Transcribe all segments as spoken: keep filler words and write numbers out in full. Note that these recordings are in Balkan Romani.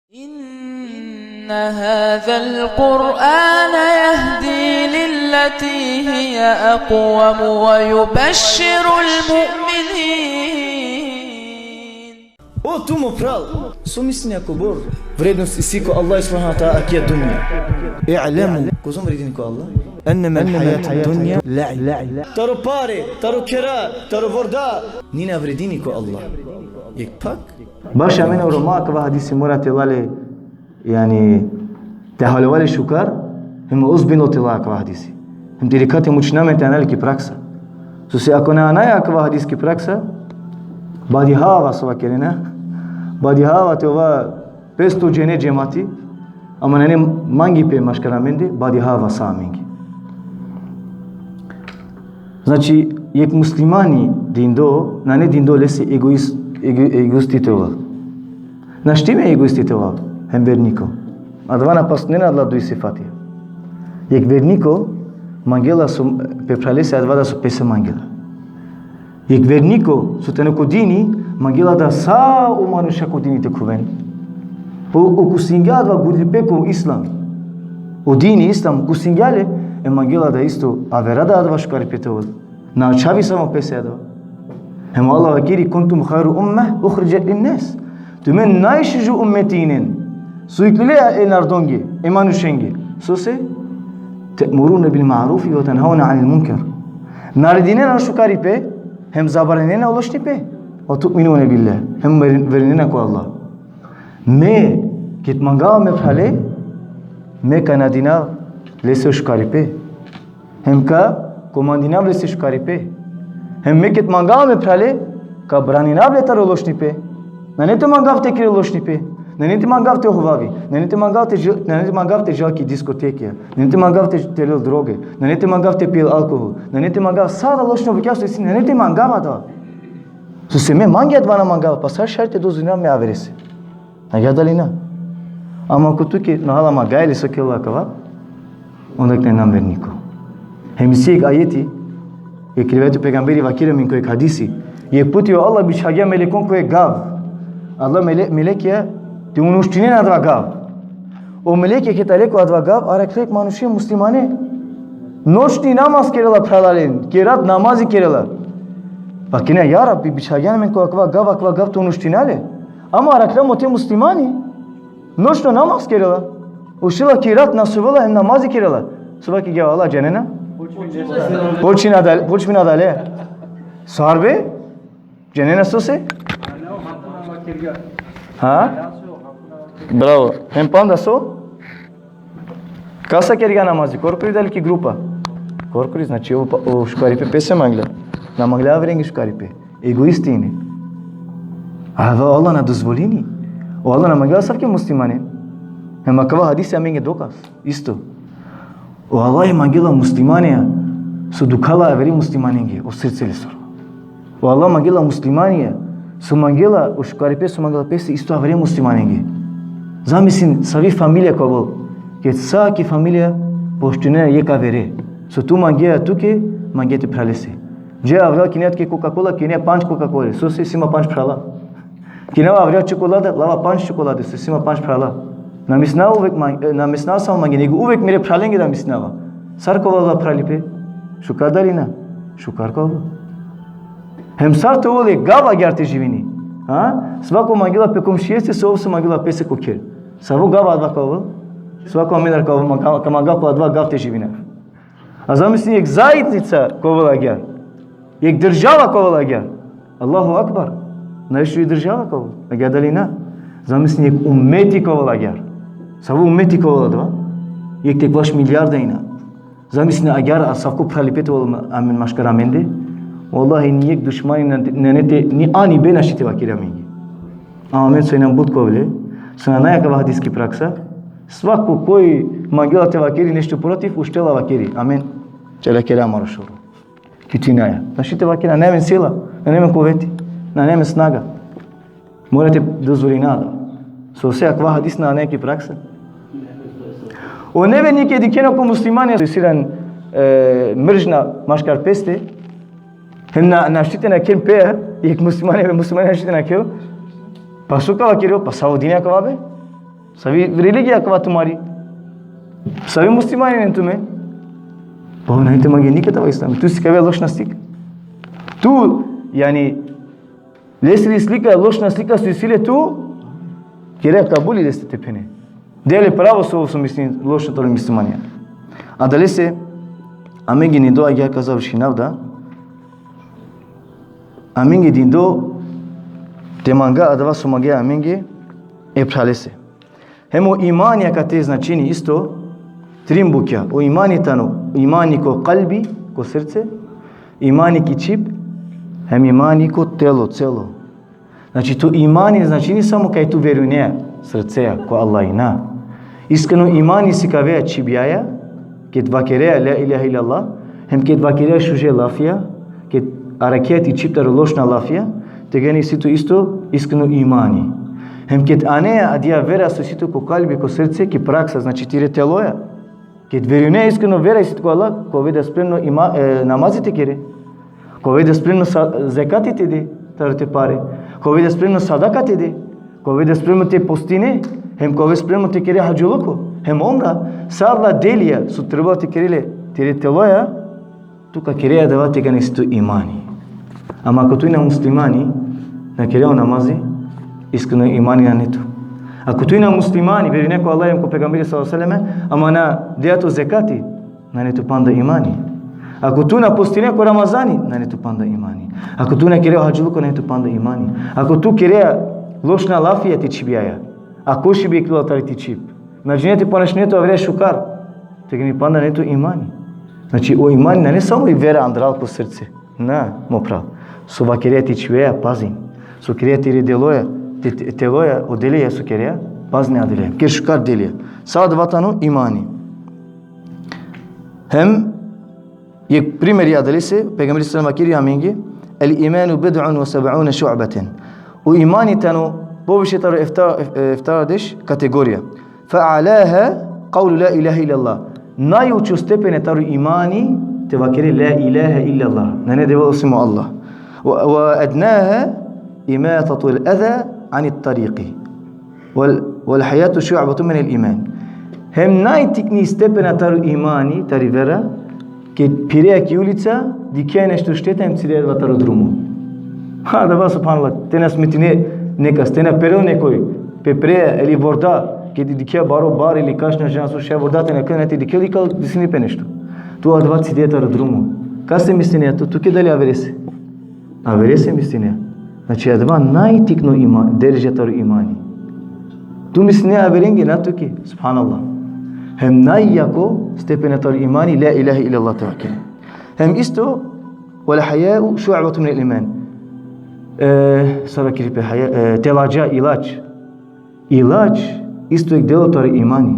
إن هذا القرآن يهدي للتي هي أقوم ويبشر المؤمنين. O tu mo pral, so mislinea kobor vrednost isi ko Allah subhanahu wa ta'ala akija dunja? I'lemu, kozom vredini ko Allah? Ennema al-hajatud dunja la'ib. Taro pare, taro khera, taro vorda, nina vredini ko Allah. Jekh pak. Baš amen o Roma akava hadisi mora te la le, jani, te haljova le šukar, hem ozbiljno te la akava hadisi. Hem te dikha te mučina amen te ana le ki praksa. Sose ako na anaja akava hadis ki praksa, badihava so vakerena, badihava te ova pesto džene džemati, ama nane mangipe maškar amende, badihava sa amenge. Znači, jekh muslimani dindo, nane dindo lese egoist, ego-, egoisti te ovel. Našti me egoisti te ovel, hem verniko. Adava na pasnena adala duj sifatija. Jekh verniko mangela so pe phralese adava da so pese mangela. Jekh verniko so tano ko dini, mangela da sa o manuša ko dini te khuven. O, o kusingja adava gurlipe ko islam. O dini islam kusingja le, e mangela da isto avera da adava šukaripe te ovel. Na ačhavi samo pese adava. Hem Allah vakeri: "Kuntum khajra ummah ukhrijat lin-nas." Tumen najšužo ummeti inen. So iklile e narodonge, e manušenge. Sose? "Te'murune bil ma'rufi ve tenhaune anil munkar." Naredinena o šukaripe, hem zabraninena o lošnipe. "Ve tu'minune billah." Hem ver-, verinena ko Allah. Me, ked mangava me phrale, me ka naredinav lese o šukaripe. Hem ka komandinav lese šukaripe. Hem me ked mangava me phrale, ka braninav le taro lošnipe. Nane te mangav te kere lošnipe. Nane te mangav te hovavi. Nane te mangav te džel-, nane te mangav te džal ki diskotekija. Nane te mangav te, te lel droge. Nane te mangav te pijel alkohol. Nane te mangav sa adala lošno bukja so isi, nane te mangav adava. Sose me mange adava na mangava, pa sar šaj te dozvolinav me averese? Agjaar dali na? Ama ako tuke na hala mangaja ili so kerela akava, onda ka injan verniko. Hem isi jekh ajeti, jekh rivajeti, o pejgamberi vakeri amen ko jekh hadisi. Jekh puti o Allah bičhagja melekon ko jekh gav. Adala mele-, melekija te uništinen adava gav. O melekija ked ale ko adava gav, arakhla jekh manuše muslimane. Noćni namaz kerela phralalen, ki rat namazi kerela. Vakerena: "Ja Rabbi, bičhagjan amen ko akava gav, akava gav te uniština le. Ama arakhla mote muslimani. Noćno namaz kerela. Uštela ki rat na sovela hem namazi kerela." So vakergja o Allah, džanena? Počmina adale, počmina adale. Sar be? Džanena sose? Ha? Bravo. Hem panda so? Kasa kergja namazi, korkori dali ki grupa? Korkori, znači o, o šukaripe pese manglja. Na manglja averenge šukaripe. Egoisti ine. Adava o Allah na dozvolini. O Allah na manglja asavke muslimane. Hem akava hadisi amenge dokaz. Isto. O Allah mangela muslimanea so dukhala avere muslimanenge, o srce lesoro. O Allah mangela muslimanea so mangela o šukaripe, so mangela pese isto avere muslimanenge. Zamislin savi familija ka ovel, ked sa ki familija poštunena jekh avere. So tu mangea tuke, mangea te phralese. Dža avral kinea tuke Coca-Cola, kinea pandž Coca-Cola, sose isi ma pandž phrala. Kinava avral čokolada, lava pandž čokolade, sose isi ma pandž phrala. Na mislinava uvek man-, e, na mislinava samo mange, nego uvek mere phralenge da mislinava. Sar ka ovel adava phralipe? Šukar dali na? Šukar ka ovel. Hem sar te ovel e gav agjaar te živini. Ha? Svako mangela pe komšieste, so ov so mangela pese ko kher. Savo gav adava ka ovel? Svako amendar ka ovel, ka, ka manga ko adava gav te živina. A zamislin jekh zajednica ka ovel agjaar. Jekh država ka ovel agjaar. Allahu Akbar. Najšuži država ka ovel. Agjaar dali na? Zamislin jekh umeti ka ovel agjaar. Savo umeti ka ovel adava? Jekh te ekvaš milijarda ina. Zamislin agjaar asavko phralipe te ovel ma-, amen maškar amende. Vallahi, ni jekh dušmani na, na, nane te, ni A ni B našti te vakeri amenge. Ama amen so inam but kovle, so nane akava hadis ki praksa, svako koj mangela te vakeri nešto protiv, uštela vakeri. Amen. Čela kera amaro šoro. Kitinaja. Našti te vakeri, nane amen sila, nane amen kuveti, nane amen snaga. Mora te dozvolina da. Sose akava hadis nane ki praksa. O nevernike dikhena ko muslimani, so isi len, e, mržnja maškar peste, hem na, našti te nakhel pe, jekh muslimani, muslimani našti te nakhel. Pa so ka vakeri, pa savo dini akava be? Savi religija akava tumari? Savi muslimani inen tumen? Pa nane te mangen nikad akava islam. Tu sikavea lošna slika. Tu, jani, lesiri slika, lošna slika so isi le tu, kerea kabuli leste te phene. Dea le pravo so, so misline lošno taro muslimanja. Adalese, amenge dindo, agjaar ka završinav da, amenge dindo te manga adava so mangea amenge e phralese. Hem o imani akate značini isto trin bukja. O imani tano, imani ko kalbi, ko srce, imani ki čhib, hem imani ko telo, celo. Znači, to imani značini samo kaj tu verujnea srcea ko Allah, na. Iskreno imani sikavea čhibjaja, ked vakerea la ilahe illallah, hem ked vakerea šuže lafija, ked arakhea ti čhib taro lošna lafija, tegani isi tu isto iskreno imani. Hem ked anea adija vera so isi tu ko kalbi, ko srce, ki praksa, znači tire teloja. Ked verujnea iskreno vera isi tu ko Allah, ka ove da spremno ima, e, namazi te kere. Ka ove da spremno sa, zekati te de, taro te pare. Ka ove da spremno sadaka te de. Ka ove da spremno te postine. Hem ka ove spremno te kere hadžiluko. Hem umra. Sa adala delija so trebela te kere le tire teloja, tu ka kerea adava tegani isi tu imani. Ama ako tu ina muslimani, na kerea o namazi, iskreno imani nane tu. Ako tu ina muslimani, verujnea ko Allah hem ko pejgamberi sallallahu alejhi ve sellem, ama na dea tu zekati, nane tu panda imani. Ako tu na postinea ko Ramazani, nane tu panda imani. Ako tu na kerea o hadžiluko, nane tu panda imani. Ako tu kerea lošna lafija ti čhibjaja, a košibe ikljola tari ti čhib, na džanea te ponašinea tu avere šukar, tegani panda nane tu imani. Znači, o imani nane samo i vera andral ko srce. Na, mo phral. So vakerea ti čhibjaja, pazin. So kerea tire deloja, te, te, teloja, o delija so kerea, pazin adelija. Ker šukar delija. Sa adava tano imani. Hem, jekh primeri adalese, pejgamberi sallallahu alejhi ve sellem vakeri amenge, "El imanu bid'un ve seb'une šu'beten." O imani tano poviše taro efta-, ef-, eftadeš kategorija. Fe a'laha kavlu la ilahe illallah. Najučo stepene taro imani te vakere la ilahe illallah. Nane Devel osim o Allah. Ve, ve ednaha imatatul eza anit tariqi. Vel, vel heja'u šu'betun minel iman. Hem najtikni stepena taro imani, tari vera, ked phirea ki ulica, dikhea nešto šteta hem cidea adava taro drumo. Ha, adava subhanallah, te na smetine nekas, te na perel nekoj pe prea ili vorda, ked dikhea baro bar ili kaš, na džanav so, šaj vorda te na kren, te dikhel i ka disini pe nešto. Tu adava cidea taro drumo. Kase mislinea tu, tuke dali averese? Averese mislinea. Znači, adava najtikno ima-, dereža taro imani. Tu mislinea averenge, na tuke. Subhanallah. Hem najjako stepena taro imani, la ilahe illallah te vakere. Hem isto, vel heja'u šu'betun minel iman. E, sar vakeri pe heja, e, te ladža, ilač. Ilač isto jekh delo taro imani.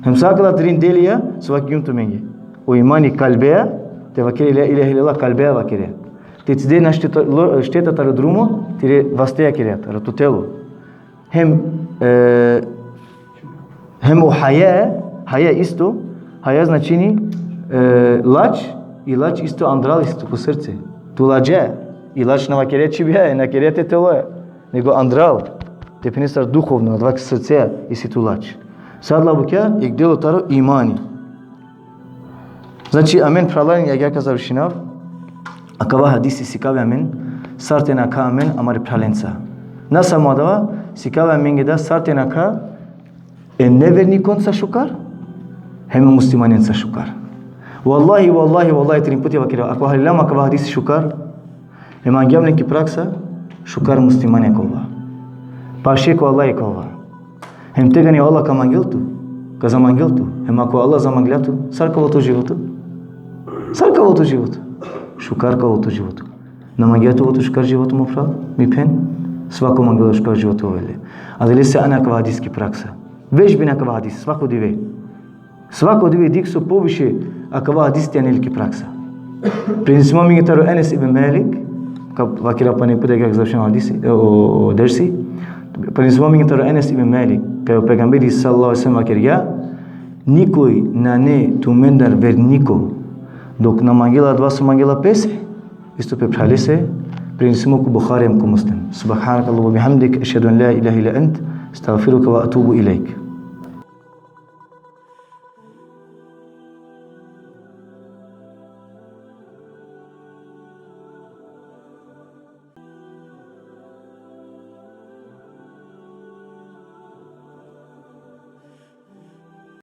Hem sa akala trin delija so vakergjum tumenge. O imani kalbea, te vakere la ilahe illallah kalbea vakerea. Te cide na šteta, lo-, šteta taro drumo, tire vasteja kerea, taro to telo. Hem, e, hem o heja, heja isto, heja značini, e, lač, i lač isto andral isto ko srce. Tu ladža, i lač na vakerea čhibjaja, na kerea te teloja, nego andral, te phene sar duhovno, adava ki srcea isi tu lač. Sa adala bukja, jekh delo taro imani. Znači, amen phralalen, agjaar ka završinav, akava hadisi sikavi amen sar te nakha amen amare phralenca. Na samo adava, sikavi amenge da sar te nakha e nevernikonca šukar, hem e muslimanenca šukar. Vallahi, vallahi, vallahi, trin puti vakerav, ako halilama akava hadisi šukar, hem angjam len ki praksa, šukar muslimanja ka ova. Paše ko Allah ka ova. Hem tegani o Allah ka mangel tu, ka zamangel tu. Hem ako Allah zamangla tu, sar ka ovel to životo? Sar ka ovel to životo? Šukar ka ovel to životo. Na mangea tu ovel to šukar životo, mo phral, mi phen? Svako mangela šukar životo ovel le. Adalese ana akava hadis ki praksa. Vežbin akava hadis, svako dive. Svako dive dikh so poviše akava hadis te ane le ki praksa. Prenesimo amenge taro Enes ibn Malik, ka vakera pana puti, agjaar ka završinav hadisi, e, o, o dersi. Prenesimo amenge taro Enes ibn Malik, kaj o pejgamberi sallallahu alejhi ve sellem vakergja: Nikoj nane tumendar verniko dok na mangela adava so mangela pese. Isto pe phralese, prenesimo ko Buhari hem ko Muslim. Subhanakallahumma bihamdik, ešhedu en la ilahe illa ent, أستغفرك وأتوب إليك.